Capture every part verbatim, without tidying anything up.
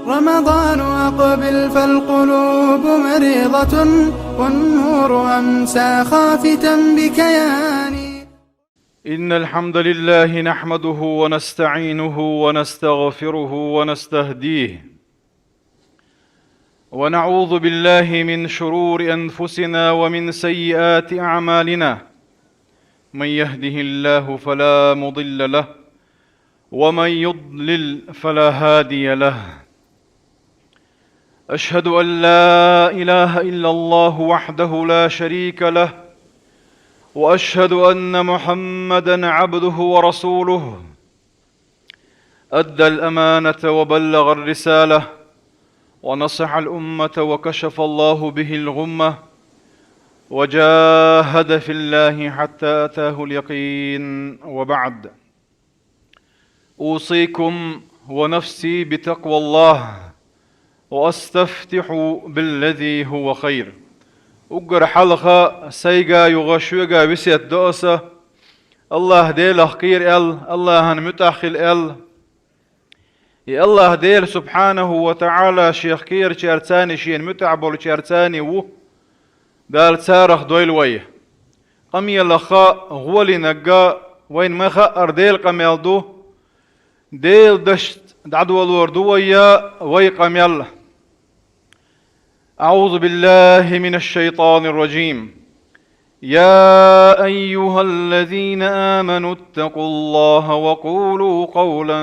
رمضان أقبل فالقلوب مريضة، والنور أمسى خافتا بكياني. إن الحمد لله نحمده ونستعينه ونستغفره ونستهديه، ونعوذ بالله من شرور أنفسنا ومن سيئات أعمالنا. من يهده الله فلا مضل له، ومن يضلل فلا هادي له. أشهد أن لا إله إلا الله وحده لا شريك له، وأشهد أن محمدا عبده ورسوله. أدى الأمانة وبلغ الرسالة، ونصح الأمة، وكشف الله به الغمة، وجاهد في الله حتى أتاه اليقين، وبعد. أوصيكم ونفسي بتقوى الله، وأستفتح بالذي هو خير. Уггар хьалха сайга юха шуьга весет до аса, АллахӀ Делах кхера аьлла, АллахӀан муьтӀахь хила аьлла. И АллахӀ Дела субхьанаху ва таӀала Шех кхерачаьрца а, Шена муьтӀахь болчаьрца а ву. Дала царах дойла вай. Къамелах гӀолинарг вайна ма хаъара Делан къамел ду. Делан дашца дӀадолор ду вай вай къамел. أعوذ بالله من الشيطان الرجيم. يا أيها الذين آمنوا اتقوا الله وقولوا قولا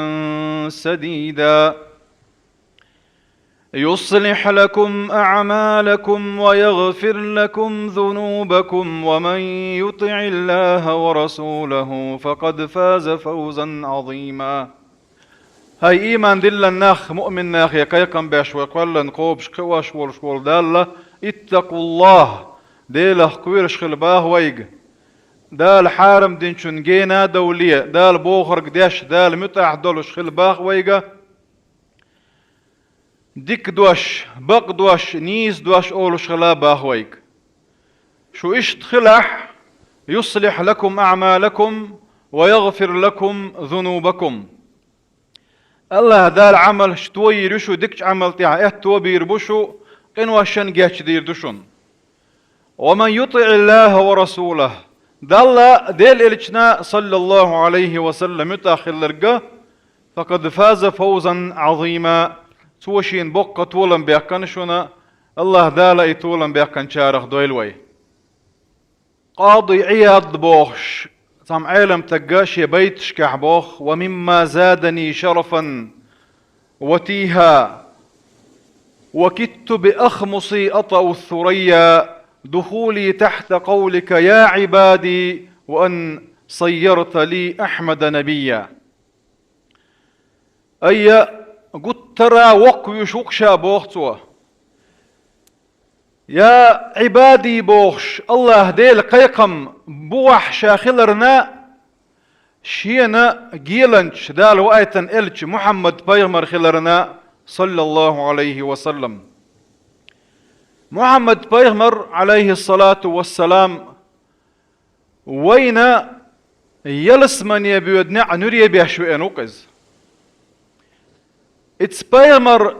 سديدا. يصلح لكم أعمالكم ويغفر لكم ذنوبكم ومن يطع الله ورسوله فقد فاز فوزا عظيما. ХӀай иман диллина нах, муъмин нах, кхайкхам беш вай кхоьллина кхобуш кхиош волуш волу Далла, اتقوا الله, Делах кхоьруш хила боху вайга. Дала хьарам динчун гена а довле, Дала бохург деш, Дала муьтӀахь долуш хила боху вайга. Дика дош, бакъ дош, нийса дош олуш хила боху вайга. Шу иштта хилахь, يصلح لكم أعمالكم ويغفر لكم ذنوبكم. АллахӀ Дала Ӏамалш тойийр ю шу, дикачу Ӏамал тӀехь аьтто бийр бу шу, къиношна гечдийр ду шуна. ومن يطع الله ورسوله, Далла, Делан Элчана, صلى الله عليه وسلم, муьтӀахь хилларг, فقد فاز فوزا عظيما, цо шена боккха толам баьккхина шуна, АллахӀ Дала и толам баьккхинчарах дойла вай. Къади Ӏияд бохуш цхьана Ӏеламстага шен байташкахь боху: ومما زادني شرفا وتيها وكدت بأخمصي أطأ الثريا دخولي تحت قولك يا عبادي وأن صيرت لي أحمد نبيا. Айя, гуттара воккхавуьйш ву-кх ша, боху цо. Я Ӏибади бохуш, АллахӀ Делан кхайкхам бухахь ша хиларна, шена геланча, Дала ваийтина элча Мухьаммад-пайхамар хиларна, صلى الله عليه وسلم. Мухьаммад-пайхамар, عليه الصلاة والسلام, вайна ялсамане боьду неӀ нуьре беш веана ву-кх иза. Ица пайхамар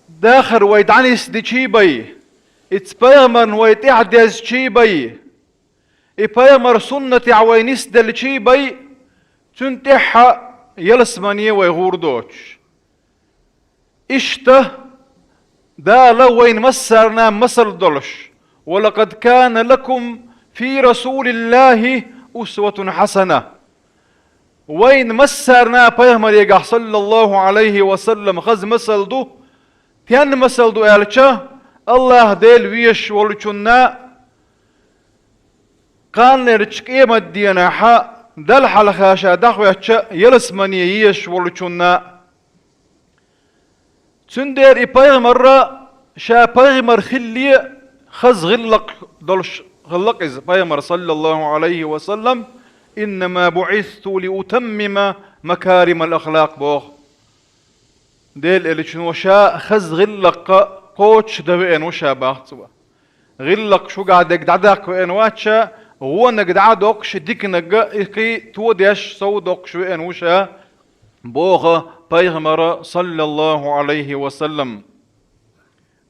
дахар вай дӀанисдичий бай, ица пайхамарна вай тӀаьхьадезчий бай, и пайхамар суннатехь вай нисделлачий бай, цуьнан тӀаьхьа ялсамане вай гӀур доцуш. Иштта Дала вайна массарна масал долуш: ولقد كان لكم في رسول الله أسوة حسنة. Вайна массарна пайхамарегахь, صلى الله عليه وسلم, хаза масал ду. Стенна масал ду аьлча, АллахӀ Дела везаш волчунна, кханлерчу къематденахь Далла хьалха ша дӀахӀоьттича ялсамане езаш волчунна. Цундела и пайхамар ша пайхамар хилале хаза гӀиллакх долуш хилла-кх иза, пайхамар, صلى الله عليه وسلم: إنما بعثت لأتمم مكارم الأخلاق, боху. Делан Элчано ша хаза гӀиллакх кхочушдан веана ву ша, боху цо. ГӀиллакх шуьгахь дерг дӀадаккха веана вац ша, вониг дӀа а доккхуш, диканиг а, и кхин а тодеш, сов а доккхуш веана ву ша. Боху пайхамара, саллаллаху Ӏалайхи ва саллам: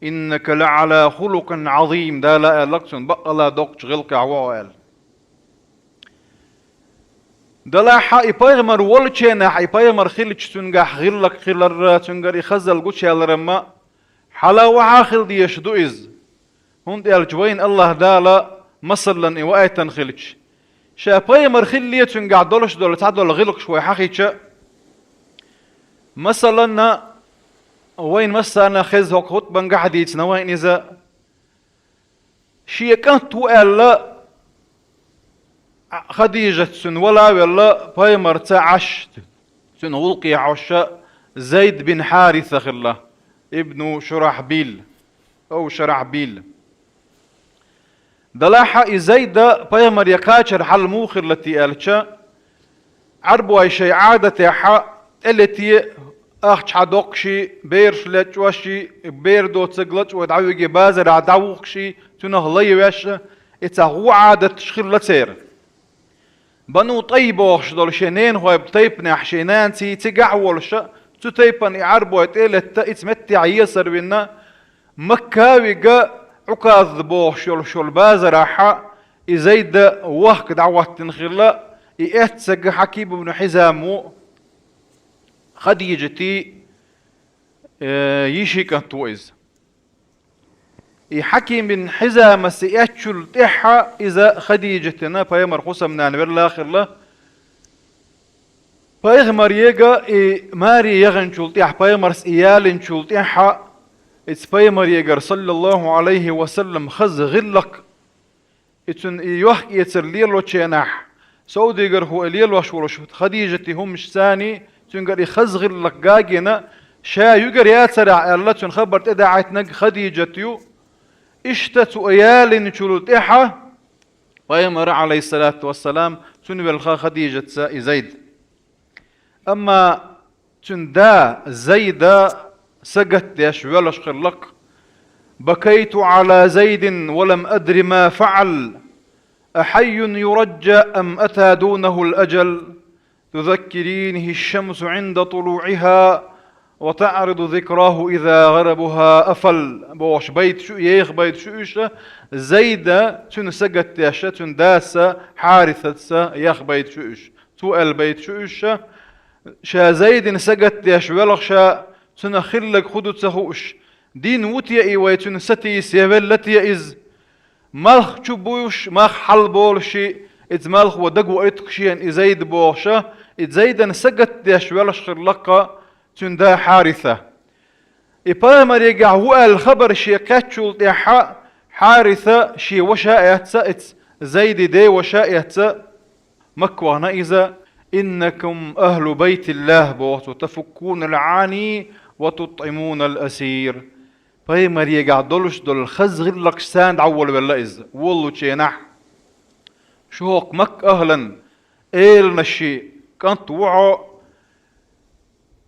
«Иннака лаӀала хулукъин Ӏазим», Дала аьлла цунна, баккъала доккхачу гӀиллакхехь ву хьо аьлла. Делахь а и пайхамар волчу хенахь, и пайхамар хилча цуьнгахь гӀиллакх хилар, цуьнгара и хазалла гучуяьллар-м хьалавахьа хила дезаш ду иза. ХӀунда аьлча вайна АллахӀ Дала масаллан и ваийтина хилча, ша пайхамар хилале цуьнгахь долуш долу цхьадолу гӀиллакхаш вай хьахийча, масалан, вайна массарна хеза, хӀокху хутбангахь а дийцина вайна иза, шен кӀант ву аьлла, Хадижат цуьнан вала а велла, пайхамарца Ӏаш, цуьнан гӀуллакхе хьожуш Зайд бин Хьариса хилла, ибну Шурахьбил, ов Шарахьбил. Делахь а и Зайда пайхамаре кхачар хьал муха хилла те аьлча, Ӏарбой шайн Ӏадатехь тӀелете, ахча хьадоккхуш, бераш лечкъош, бер доцург лачкъой дӀавиге базарахь дӀавухкуш, цуьнах лай веш, и цхьа гӀу Ӏадаташ хилла церан. Бану Тай бохуш долу шен ненахойн тайпанехь шен нанаций цигахь а волуш, цу тайпана и Ӏарбой тӀелетта, иза меттехь есар вина, Макка а вига, Ӏуказ бохуш йолуш йолу базарахь и Зайда вахка дӀахӀоттина хилла, и эццаг Хьаким ибн Хьизам ву, Хадижатий, э, йишин кӀант ву иза. И Хьаким бин Хьизамас и эцначул тӀаьхьа иза Хадижатина пайхамар хӀусамнана велла а хилла. Пайхамарега и маре яханчул тӀаьхьа, пайхамарс и ялинчул тӀаьхьа, иза пайхамарегара, саллаллаху Ӏалайхи ва саллам, хаза гӀиллакх, и цуьнан и йохк-эцар лелочу хенахь, совдегархо и лелош волуш Хадижатин хӀуманаш царний, цуьнгара и хаза гӀиллакх гагийна, ша юьгур яцарехь аьлла, цуьнан хабар тӀедаӀийтинарг Хадижат ю. Иштта цо ялинчул тӀаьхьа пайхамара, Ӏалайхиссалату вассалам, цуьнан велха Хадижатца и Зайд. Амма цуьнан да Зайда сагатдеш воьлуш хиллакх: «Бакайту Ӏала Зайдин ва лам адри ма фаӀал. Ахьаййун юраджа ам ата дунахул аджал? Тузаккиринихи шамсу Ӏинда тулуӀиха ва таӀриду зикраху иза гӀарабуха афал», бохуш байташ ю, еха байташ ю уьш, Зайда цуьнан сагатдеш, цуьнан даса Хьарисаца еха байташ ю уьш. Цо аьлла байташ ю уьш, ша Зайдина сагатдеш воьлхуш, цунах хилларг хӀун ду ца хууш, дин ву те и, вай цуьнан сатийса я велла те иза? Малх чу буьйш, мах хьалаболуш, иза малхо дагавоуьйту-кх шена и Зайд бохуш, и Зайдана сагатдеш воьлуш хиллакх цуьнан да Хьариса. И пайхамарегахь ву аьлла хабар шен кхаьччул тӀаьхьа Хьариса шен ваша а эцна, иза Зайди ден ваша а эцна, Макка вахана иза: «Иннакум ахлу байтиллахь, боху цо, тафуккунал Ӏани ва тутӀимунал асир». Пайхамарегахь долуш долу хаза гӀиллакхаш царна дӀаволавелла иза, воллучу хенахь. Шу хӀокху Макка ахлан эланашший кӀант ву хьо,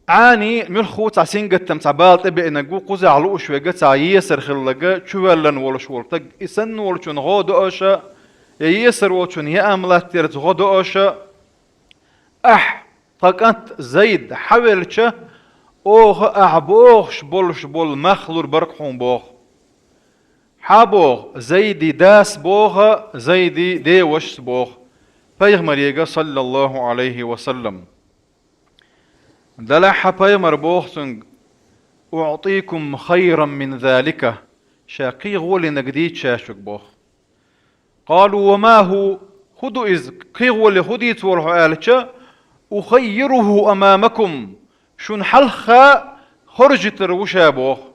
Ӏани муьлхха цхьа сингаттам, цхьа бала тӀебеанарг ву, кхузахь лууш верг, цхьа есар хилларг, чувоьллина волуш волу стаг. И санна волчунна гӀо до аша, я есар волчунна яам латтерца гӀо до аша. Ахь, тхан кӀант Зайд, хьавелча, оха ахь бохуш болуш болу мах лур бара-кх хьуна боху. Хьан боху, Зайди дас боху, Зайди девашас боху, пайхамарега, саллаллаху Ӏалайхи ва саллам. Делахь а пайхамар боху цуьнга: «УӀтикум хайран мин залика», ша кхин гӀолинарг дийца ша шуьга боху. Къалу: «Ва ма хӀу, хӀун ду иза, кхин гӀоли хӀун дийца волу хьо?» аьлча: «Ухаййируху амамакум, шуна хьалха хоржуьйтур ву ша боху.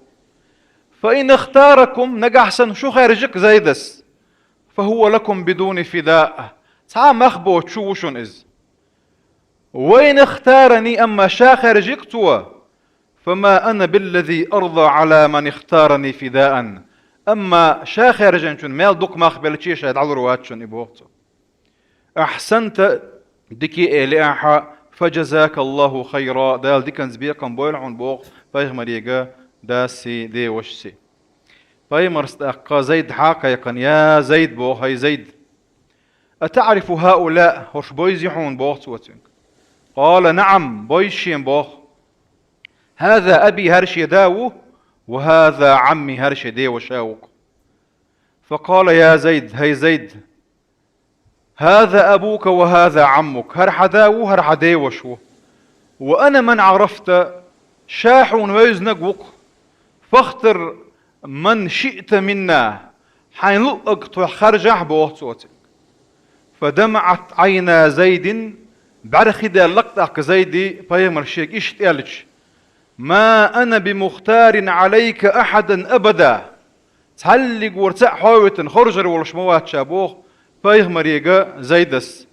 Фа ин ихтаракум, нагахь санна шу хаьржи-кх Зайдас, фа хӀува лакум бидуни фида, цхьа а мах боцуш шу ву шуна иза. Ва ин ихтарани, амма ша хаьржи-кх цо, фа ма ана биллази арда Ӏала ман ихтарани фидаан, амма ша хаьржинчунна мел дукха мах белча а ша дӀалур вац шуна и», боху цо. «Ахьсанта, дика а элира ахьа, фа жазакаллаху хайра, Дала диканца бекхам бойла хьуна», боху пайхамарега дасси, девашси. Пайхамарс тӀаккха Зайд хьа а кхайкхина: «Я Зайд, — боху, — хӀай Зайд! АтаӀрифу хӀаулаъ, хӀорш бойзий хьуна?» боху цо цуьнга. قال: نعم, бойза шен, боху. هذا أبي, хӀара шен да ву, وهذا عمي, хӀара шен деваша ву-кх. فقال: يا زيد, хӀай Зайд, هذا أبوك وهذا عمك, хӀара хьан да ву, хӀара хьан деваш ву. وأنا من عرفت, ша хьуна вевзинарг ву-кх. فاختر من شئت منا, хьайна луъург тхох харжахь, боху цо цуьнга. فدمعت عينا زيد, бӀаьрг хи даьлла-кх тӀаккха Зайди пайхамара шега иштта аьлча: ما أنا بمختار عليك أحدا أبدا. Цхьаллиг вара цхьаъ хьо витина хоржар волуш ма вац ша, боху пайхамарега Зайдас.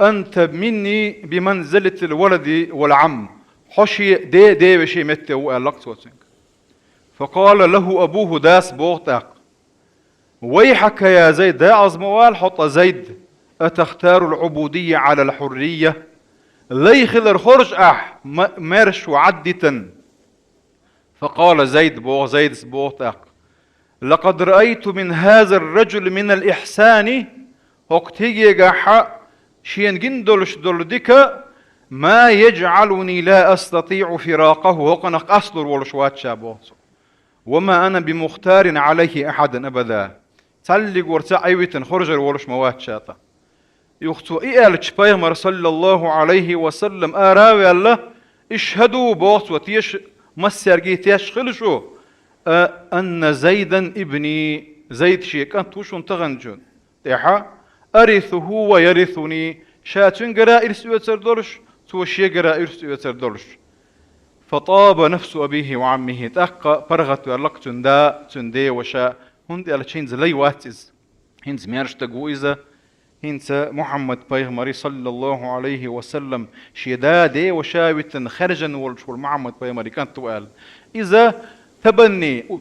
أنت مني بمنزلة الولد والعم. Хьо шен де, девешин метте ву, аьлла-кх цо цуьнга. فقال له أبوه, дас боху тӀаккха: ويحك يا زيد, декъаза ма вала хьо ткъа, Зайд, أتختار العبودية على الحرية؟ Лай хилар хоржу ахь ма-, маьршо Ӏаддитина? فقال زيد, боху Зайдас, боху тӀаккха: لقد رأيت من هذا الرجل من الإحسان, хӀокху стегехь шена гина долуш долу дика, ما يجعلني لا أستطيع فراقه, хӀокхунах къасталур волуш вац ша, боху цо. وما أنا بمختار عليه أحدا أبدا. Цхьаллиг вара цхьаъ витина хоржар волуш ма вац ша ткъа. Юха цо и аьлча, пайхамара, саллаллаху Ӏалайхи ва саллам, ара а ваьлла: اشهدوا, боху цо, теша, массаьрга тешаш хила шу, أن زيدا ابني, Зайд шен кӀант ву шуна таханчунна тӀехь, أرثه ويرثني, ша цуьнгара ирс оьцур долуш, цо шегара ирс оьцур долуш. فطاب نفس أبيه وعمه, тӀаккха паргӀатваьлла-кх цуьнан да, цуьнан деваша, хӀунда аьлча хӀинца лай вац иза. ХӀинца маьрша стаг ву иза, хӀинца Мухьаммад-пайхамаре, саллаллаху Ӏалайхи ва саллам, шен да деваша витина хаьржина волуш волу Мухьаммад-пайхамаран кӀант ву аьлла. Иза табанни, у-,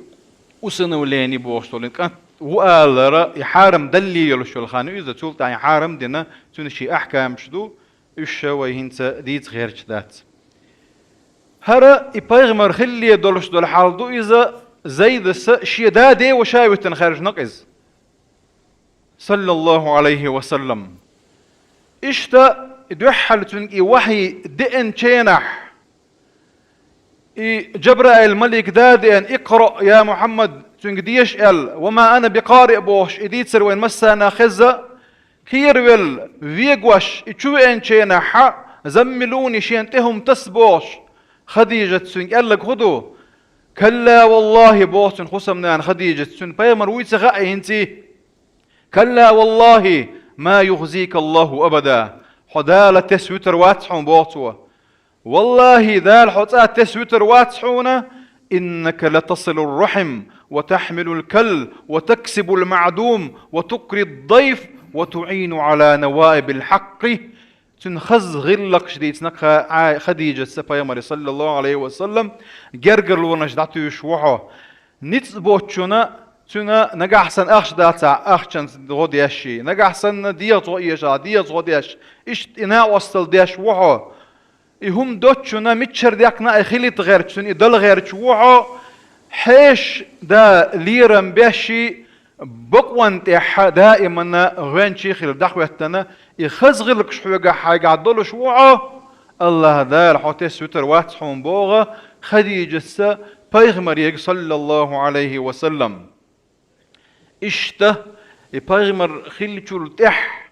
усыновление бохуш долу кӀант ву алара, и хьарам далле йолуш йолу хан ю иза, цул тӀаьхьа хьарам дина, цуьнан шен ахькамаш ду, уьш ша вай хӀинца дийца гӀерташ дац. ХӀара и пайхамар хилале долуш долу хьал ду иза, Зайдаса шен да деваша витина хаьржина-кх иза. Саллаллаху Ӏалайхи ва саллам. Иштта, и дуьххьал цуьнга и вахьий деанчу хенахь, и Джабраил-малик да а деана, «Икъраъ, я Мухьаммад», цуьнга деша аьлла, «ва ма ана би къариъ» бохуш, и дийцар вайн массарна хезна, кхеравелла, вегош, и чу веанчу хенахь, «заммилуни», шена тӀе хӀума таса бохуш, Хадижат цуьнга аьлларг хӀун ду? «Калла валлахи», боху цуьнан хӀусамнана Хадижат, цуьнан пайхамар вуй ца хаьа хӀинца. «Калла валлахи, ма юхзика Аллаху абада». Хьо Дала тесна вуьтур вац хьуна, боху цо. «Валлахи, Дала хьо цкъа тесна вуьтур вац хьуна, иннака латасилур рахьим, ва тахьмилул калл, ва таксибул маъдум, ва тукрид дайф, ва туъину гӀала наваибил хьакъи». Цуьнан хаза гӀиллакхаш дийцина кха Ӏай-, Хадижатца пайхамаре, саллаллаху Ӏалайхи ва саллам, гергарлонаш дӀатуьйсуш ву хьо. Ницкъ боцчунна цуьнан нагахь санна ахча дацахь, ахчанца гӀо деш, нагахь санна дегӀаца гӀо эшахь, дегӀаца гӀо деш, иштта и накъосталла деш ву хьо. И хӀума доцчунна миччара дехна а хилийта гӀерташ, цуьнан и дала гӀерташ ву хьо, хьеша да лерам беш, бакъонна тӀехь даиманна гӀоьнчий хила дӀахӀоьттина, и хаза гӀиллакхаш хьоьгахь хьайгахь долуш ву хьо, АллахӀ Дала хьо тесна вуьтур вац хьуна боху Хадижатца пайхамарега, саллаллаху Ӏалайхи ва саллам. Иштта, и пайхамар хиллачул тӀехь,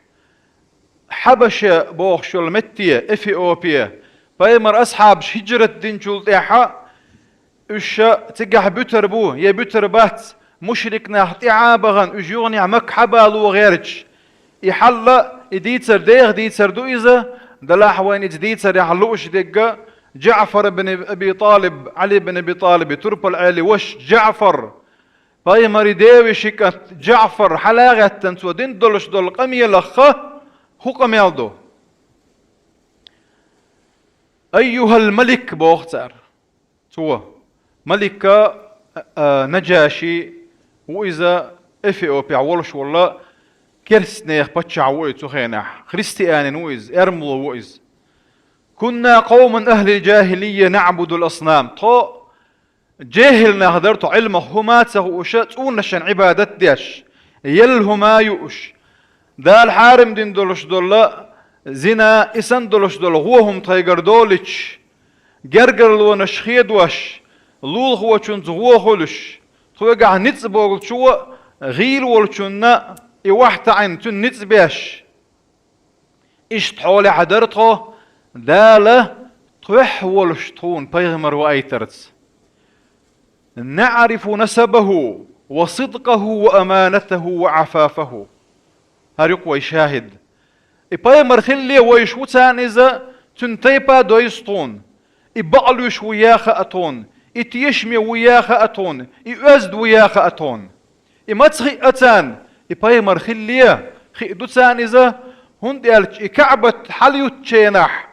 Хьабаша бохуш йолу метте, Эфиопия, пайхамар асхьабаш хӀиджрат динчул тӀехьа, уьш ша цигахь буьтур бу, я буьтур бац, мушрик нах тӀаьхьа а бахана, уьш юханехь Макка хьабало гӀерташ. И хьалла, и дийцар деха дийцар ду иза, делахь вайна иза дийцарехь лууш дерг, Джаъфар ибн Аби ТӀалиб, Ӏали ибн Аби ТӀалиби турпал Ӏели ваша Джаъфар, пайхамаран девешин кӀант Джаъфар хьала а гӀеттина, цо дина долуш долу къамелах хӀун къамел ду? «Айюхал малик», боху цара. Цо, Малика, а, а, Наджаши ву иза, Эфиопехь волуш волу керстанех паччахь ву и цу хенахь. Христианин ву иза, эрмало ву иза. «Кунна къавман ахлил джахилийя наъбудул аснам». Тхо Жехьил нах дара тхо, Ӏилмах хӀума а ца хууш, цӀийнашна Ӏибадат деш, елла хӀума а юуш, Дала хьарам дина долуш долу Зина, и санна долуш долу гӀо хӀума тхайгара долуьйтуш, гергарлонаш хедош, лулахочуьнца гӀо хуьлуш, тхоьгахь ницкъ болчо а, гӀийла волчунна и вахьа таӀийна цуьнан ницкъ беш. Иштта хьолехь дара тхо, Дала тхоьхь волуш тхуна пайхамар ваийтарца. نعرف نسبه وصدقه وأمانته وعفافه. ХӀара ю-кх вай шахӀид. И пайхамар хилале вайша ву царна иза, цуьнан тайпа дойзу тхуна. И бакълуьйш ву яха а тхуна, и тешаме ву яха а тхуна, и оьзда ву яха а тхуна. И маца хиъ а царна, и пайхамар хилале, хиъ ду царна иза, хӀунда аьлча и КаӀбат хьалаюьтучу хенахь,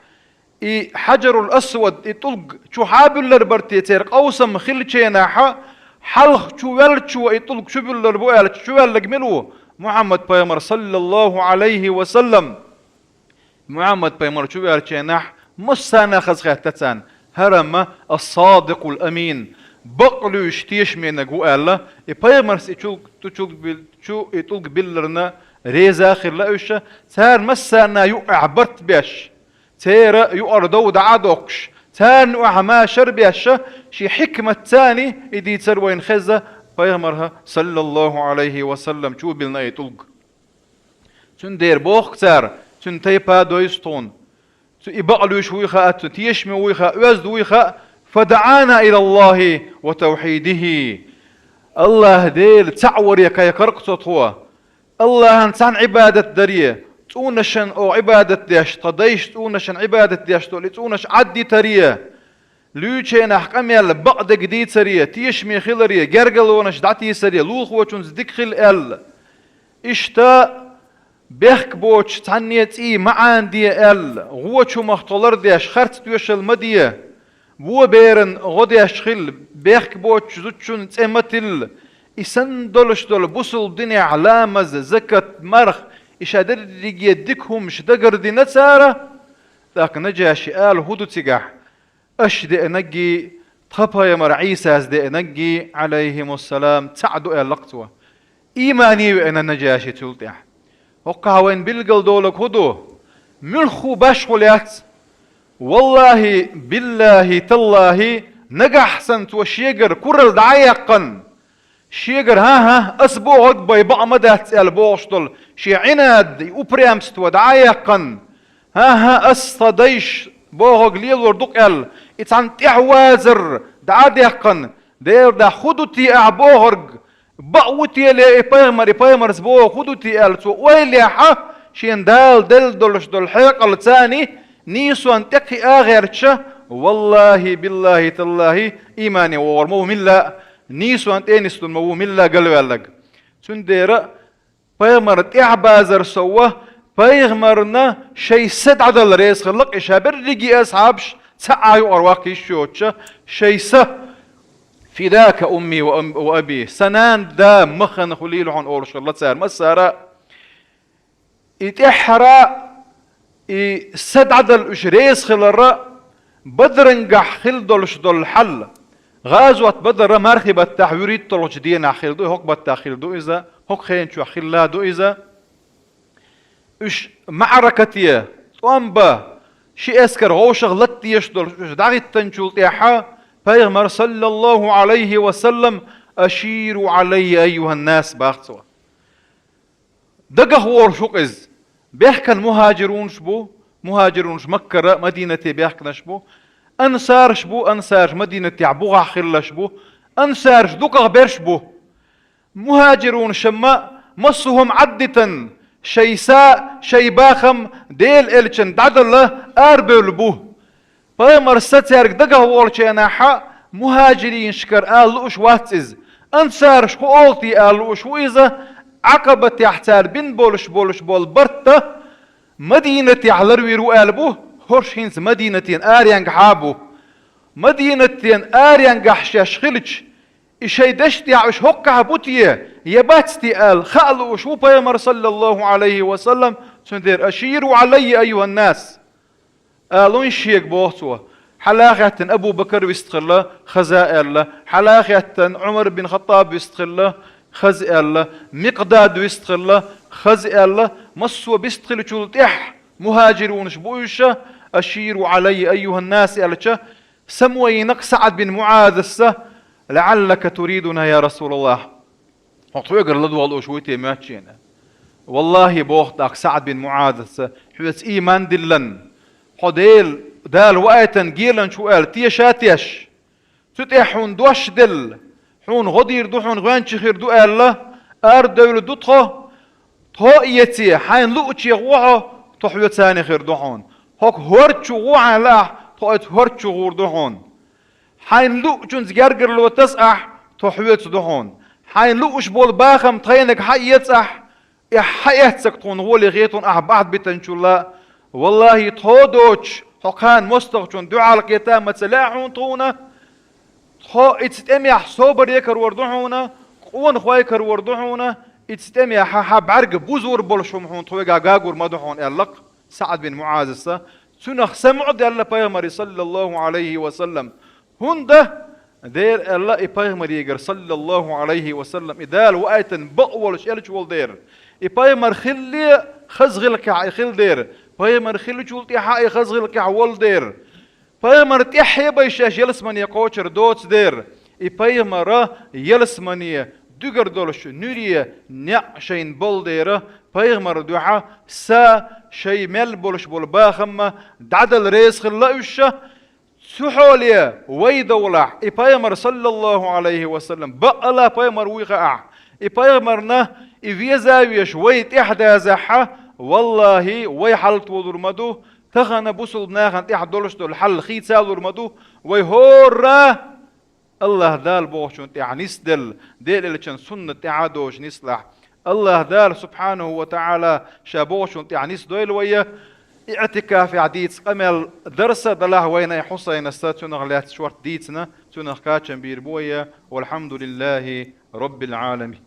и Хьаджарул-Асвад, и тӀулг чу хьабуьллур бара те церан къовсам хиллачу хенахь, хьалха чу ваьллачо и тӀулг чу буьллур бу аьлча, чу ваьлларг мила ву? Мухьаммад-пайхамар, саллаллаху Ӏалайхи ва саллам. Мухьаммад-пайхамар чу ваьллачу хенахь, массарна хазахетта царна, хӀара-м ас-Садикъул-Амин, бакълуьйш тешаменаг ву аьлла, и пайхамарс и чу-, чу-, чу-, и тӀулг билларна реза а хилла уьш, царна массарна юкъахь барт беш, церан юкъара дов дӀа а доккхуш, царна юкъахь машар а беш, шен хьикматца царна и дийцар вайна хеза пайхамарх, саллаллаху Ӏалайхи ва саллам, чу биллина и тӀулг. Цундела боху цара, цуьнан тайпа дойзу тхуна. Цу и бакълуьйш вуй хаьа, цу тешаме вуй хаьа, оьзда вуй хаьа, فدعانا إلى الله وتوحيده. АллахӀ Дела цхьаъ варе кхайкхар-кх цо тхо. АллахӀан цхьанна Ӏибадат даре, цӀунашна оха Ӏибадат деш, тхан дайша цӀунашна Ӏибадат деш долу и цӀунаш Ӏаддитаре, луьйчу хенахь къамел бакъдерг дийцаре, тешаме хиларе, гергарлонаш дӀатийсаре, лулахочуьнца дика хила аьлла. Иштта бехк боцуш цхьанне цӀий ма Ӏанаде аьлла, гӀочу хӀумах тхо лардеш, харц тоьшалла ма де, вон беран гӀо деш хила, бехк боцучу зудчун цӀе ма тилла, и санна долуш долу бусалба динехь ламаз, закат, марха, и ша дерриге дика хӀумаш дагардина цара, тӀаккха Наджаши ала хӀун ду цигахь? Аша деанаггий, тхан пайхамар Ӏийсас деанаггий, Ӏалайхимуссалам, цхьаъ ду аьлла-кх цо. Иймане веана Наджаши цул тӀаьхьа. ХӀокхахь вайна билгалдолург хӀун ду? Муьлхха башхо лаьцна. ВаллахӀи, биллахӀи, таллахӀи, нагахь санна цо шегара куралла дӀа а яьккхина, шегара: «ХӀан-хӀа, ас бохург бен бакъ ма дац», — аьлла бохуш долу шен Ӏинад, и упрямство дӀа а яьккхина: «ХӀан-хӀа, ас тхан дайша бохург лелор ду-кх», — аьлла, и цхьана тӀаьхьавазар дӀа а даьккхина, Делан дуьхьа: «ХӀун ду те ахь бохург? Бакъ ву те ле и пайхамар, и пайхамарс бохург хӀун ду те?» — аьлла, цо ойла яхь, шена Дала делла долуш долу хьекъал царна нийсонна тӀекхиа а гӀерташ, валлахӀи, биллахӀи, таллахӀи, иймане вогӀур ма ву милла а, нийсонна тӀе а нисдина ма ву милла а галваьлларг. Цундела пайхамар тӀаьхьабазар совгӀа, пайхамарна шайн са дӀадала реза хилла-кх и ша берриге а асхьабаш, цхьа а юкъара ваккха йиш йоцуша, шайн са: «Фидака умми ва ам-, ва аби», сан нана, да махана хуьлийла хьуна, олуш хилла цара массара а. И тӀаьххьара и са дӀадала уьш реза хиларра, Бадрангахь хилла долуш долу хьал. ГӀазот Бадр мархи баттахь, вуьрхӀитталгӀачу денахь хилла ду, хӀокху баттахь хилла ду иза, хӀокху хенан чохь хилла ду иза. Уьш маӀракате, тӀом бан, ши эскар вовшах латта дезаш долуш уьш дӀахӀиттинчул тӀаьхьа, пайхамар, саллаллахӀу Ӏалайхи ва саллам: «Аширу Ӏалаййа, айюхӀан-нас», — бах цо. Дагахь волуш ву-кх иза. Бехкан мухӀажирунаш бу, мухӀажирунаш Маккара, Мадинате бехканаш бу. Ансараш бу, ансараш Мадинатехь бухахь хилларш бу. Ансараш дукхах берш бу. МухӀажирунаш-м массо а хӀума Ӏаддитина, шайн са, шайн бахам Делан элчанна дӀадала арабевлла бу. Пайхамарс цаьрга дагахь волчу хенахь, мухӀажиринашкара ала лууш вац иза. Ансараш хӀун олу те ала лууш ву иза, Ӏакъабатехь цара бина болуш болуш болу барт а, Мадинатехь ларвийр ву аьлла бу, хӀорш хӀинца Мадинатен аренгахьа а бу. Мадинатен аренгахь шаьш хилча, и шайн дешна тӀехь уьш хӀоккхахь бу те, я бац те аьлла, хаа лууш ву пайхамар, саллаллахӀу Ӏалайхи ва саллам, цундела: «Аширу Ӏалаййа, айюхӀан-нас», — алун шега боху цо. Хьала а хаьттина Абу Бакар вистхилла, хаза аьлла. Хьала а хаьттина Ӏумар бин Хаттаб вистхилла, хаза аьлла. Микъдад вистхилла, хаза аьлла. Массо а бистхиллачул тӀаьхьа мухӀажирунаш бу уьш, «أشيروا علي أيها الناس» аьлча, самавайнакх СаӀд бин МуӀазас: «لعلك تريدنا يا رسول الله». Хьо тхоьгара ладогӀалуш вуй те моьттача? «ВаллахӀи, — боху тӀаккха СаӀд бин МуӀазас, — хьоьца ийман диллина, хьо Дела, Дала ваийтина геланча ву аьлла теша а тешна, цу тӀехь хьуна дош а делла, хьуна гӀо дийр ду, хьуна гӀоьнча хир ду аьлла, арадевлла ду тхо, тхо а эций, хьайна луучех ву хьо, тхо хьоьцанна хир ду хьуна. ХӀокху хӀорда чу гӀо хьайна лаахь, тхо оцу хӀорда чу гӀур ду хьуна. Хьайна луучуьнца гергарло таса ахь, тхо хьоьца ду хьуна. Хьайна лууш болу бахам тхайниг хьаэца ахь, и хьаэцнарг тхуна гӀоле хета хьуна ахь бахьана битинчул а. ВаллахӀи, тхо доцуш, хьо кхана мостагӀчунна дуьхьал кхета а ма ца лаьа хьуна тхуна. Тхо оцу тӀамехь собаре карор ду хьуна, къонахой карор ду хьуна, оцу тӀамехь хьан бӀаьрг бузур болуш хӀума хьуна тхоьгахь гур ма ду хьуна», — аьлла-кх СаӀд бин МуӀазас. Цунах самукъа а даьлла пайхамаре, саллаллахӀу Ӏалайхи ва саллам. ХӀунда? Дера аьлла и пайхамарегара, саллаллахӀу Ӏалайхи ва саллам, и Дала ваийтина бакъ волуш элча волу дера. И пайхамар хиллале хаза гӀиллакхехь и хилла дера. Пайхамар хиллачул тӀаьхьа и хаза гӀиллакхехь волу дера. Пайхамар тӀаьххье а бен шаьш ялсамане кхочур доцу дера. И пайхамара ялсамане дуьгур долуш нуьре некъ шайна болу дера. Пайхамар дуьхьа са шай мел болуш болу бахамма дӀадала реза хилла уьш. Цу хьоле вай довлахь, и пайхамар, саллаллахӀу Ӏалайхи ва саллам, бакъалла пайхамар вуй хаахь, и пайхамарна и веза а веш вай тӀаьхьадазахьа, валлахӀи, вай хьал толур ма ду, тахана бусулба нахана тӀехь долуш долу хьал хийцалур ма ду, вай хӀора АллахӀ Дала бохучун тӀехь нисделла, Делан элчан суннат тӀехь а доцуш нислахь. АллахӀ Дала, субхьанаху ва таӀала, ша бохучун тӀехь нисдойла вай. ИӀтикафехь дийца къамел дарса далахь вайна и Хьусайнас, цунах лаьцна шорта дийцина, цунах кхачам бийр бу вай. ВалхьамдулиллахӀи Роббил Ӏаламин.